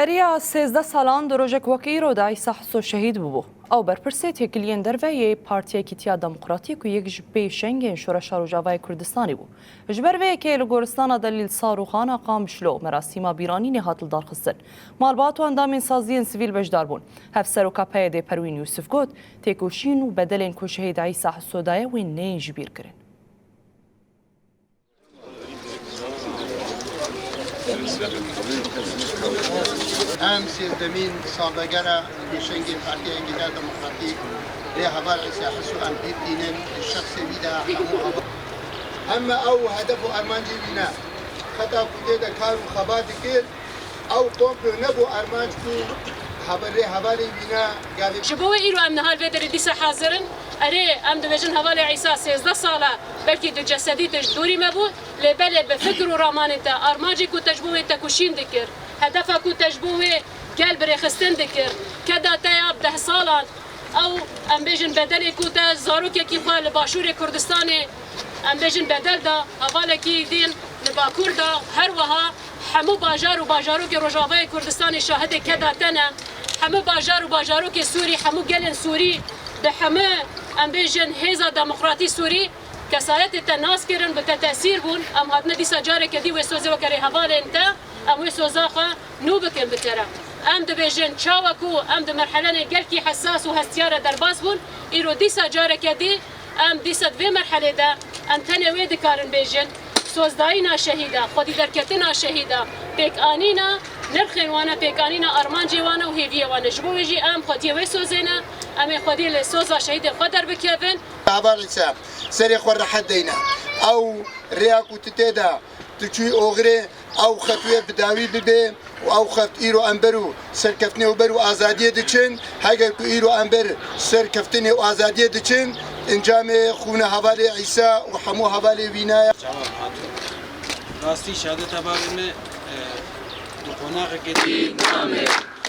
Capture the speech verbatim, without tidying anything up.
Beriya sêzdeh salan di rojek wek îro de Îsa Hiso şehîd bûbû. Ew berpirsê têkiliyên derve yê Partiya Yekîtiya Demokratîk û yek ji pêşengên Şoreşa Rojavayê Kurdistanê bû. Ji ber vê yekê li goristana Delîl Sarûxan a Qamişlo merasîma bîranînê hat lidarxistin. Malbat û endamên saziyên sivîl beşdar bûn. Hevseroka P Y D'ê Perwîn Yûsif got, têkoşîn û bedelên ku şehîd Îsa Hiso daye wê neyên ji bîr kirin. Em sêzdemîn salvegera pêşengê Partiya Yekîtiya Demokratîk rêheval Îsa Hiso em bîr tînin, di şexsê wî de hemû heval. Heme ew hedef û armancê wî ne. Xeta ku tê de kar û xebat dikir, ew komplo nebû armanc ku hebe-, rêhevalê wî ne gavê. Ji bo wê îro em niha li vê derê dîsa hazir in. Erê, em dibêjin hevalê Îsa sêzdeh sal e, belkî di cesedî te ji dûrî me bû, lê belê bi fikir û ramanên te, armancê ku te ji bo wê tekoşîn dikir, hedefa ku te ji bo wê gel bi rêxistin dikir, keda te ya deh salan, ew, em bêjin, bedelê ku te zarokekî xwe li başûrê Kurdistanê, em bêjin, bedel da, hevalekî din li Bakur da, her wiha hemû bajar û bajarokê Rojavayê Kurdistanê şahidê keda te ne. Hemû bajar û bajarokê Sûrî, hemû gelên Sûrî bi hemû, em bêjin, hêza demokratî Sûrî kesayetê te nas kirin, bi te tesîr bûn. Em hatine dîsa careke dî wê sozê weke rêhevalên te, em wê soza xwe nû bikin bi te re. Em dibêjin, çawa ku em di merhelenê gelkî hesas û hestiyar re derbas bûn, îro dîsa careke dî, em dîsa di vê merhelê de, em tenê wê dikarin bêjin, sozdayîna şehîda, xwedî derketina şehîda, pêkanîna nirxên wan e, pêkanîna armancê wan e û hêviyê wan e. Ji bo wê jî em xwediyê wê sozê ne, em ê xwediyê li soza şehîdê xwe derbikevin. Heval Îsa, serê xwe rehet deyne. Ew rêya ku tu tê de tu çûyî oxirê, ew xet wê bi dawî bibe û ew xet îro em ber û serkeftinê û ber û azadiyê diçin. Heger ku îro em ber serkeftinê û azadiyê diçin, encamê xûna hevalê Îsa û hemû hevalê wîna ye. Tamam, hatun. Rastî şehadeta bavê me, e, di qonaxekê de. Şehîd namêrin.